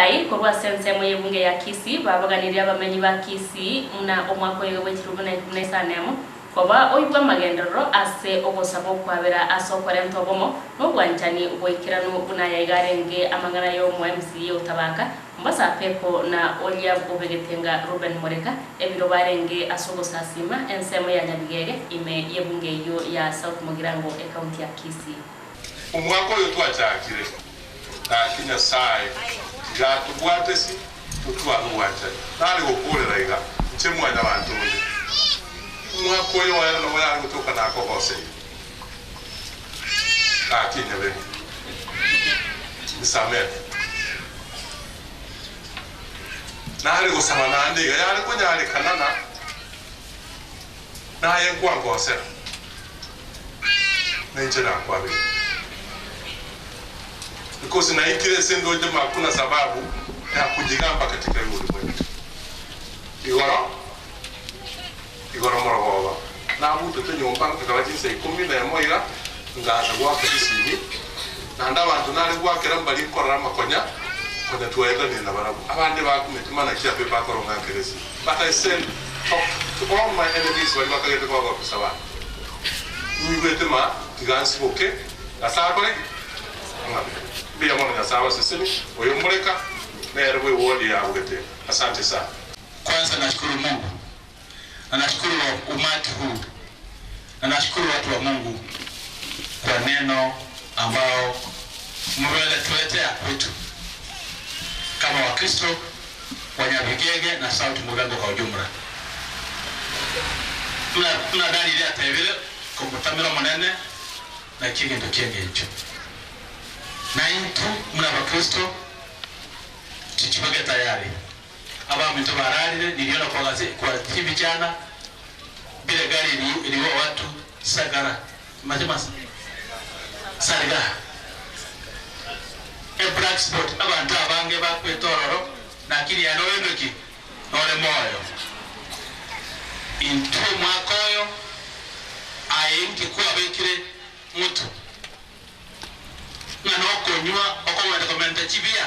Abarai korwa ase ensemo y'ebunge ya Kisii babaganirie abamenyi ba Kisii buna omwaka oyoge bwe chilifu na ikomi na isano emo koba oibwe amagenderero ase ogosaba okwabera ase okorenta obomo na obwanchani boikeranu buna ayaiga arenge amang'ana y'omo MCA o Tabaka Mombasa Apeko na oria obegete nga Reuben Moreka ebiro barenge ase ogosasima ensemo ya Nyabigege ime y'ebunge eyio ya South Mugirango ekaunti ya Kisii. Omwaka oyo twachakire, gaki Nyasae tiga atobwate si totware obwanchani. Nare gokoorera iga, inche Mwanyabanto onde. Omwaka oyo oere nabo yare gotoka nakogoseire. Gaki nyabere, nisamehe. Nare gosaba naende iga yare konyarekana na naye nkwangosera. Nainche nakwabeire. Because naikire ase endoche makuna sababu ya kujigamba katika hii ulimwengu. Igoro, igoro morogoba, nabutete nyomba nkakaba chinsa ikomi na emo iga, ngacha goaka chisimi, naende abanto nare goakera mbari nkorora amakonya, konya twaetanire nabarabwo. Abande bakumeti mana ki abe bakoronga nkere esimi. But I send talk to all my enemies baria bakagete koba ababisa bane. Ninyigwete ma tiga nsiboke ase akore ki? Ang'abere. Mbuya mono Nyasae abaseseni, oyo moreka nere bwe ward ya Bugete. Asante sana. Kwanza nashukuru Mungu na nashukuru umati huu na nashukuru watu wa Mungu kwa neno ambao mmetuletea kwetu kama Wakristo wa Nyabigege na South Mugirango kwa ujumla. Tuna dani ile atebire komutamira munene na kigendo kiengencho na intu muna Bakristo tujiweke tayari abaminto bararire niliona kwa gaze, kwa TV jana bila gari iliua watu sagara mazima sariga e black spot abantu abange bakwetororo nakiri ya noenoki nore moyo intwe mwaka oyo aye kwabekire mutu ng'a nokonywa okogenda komenta chibia.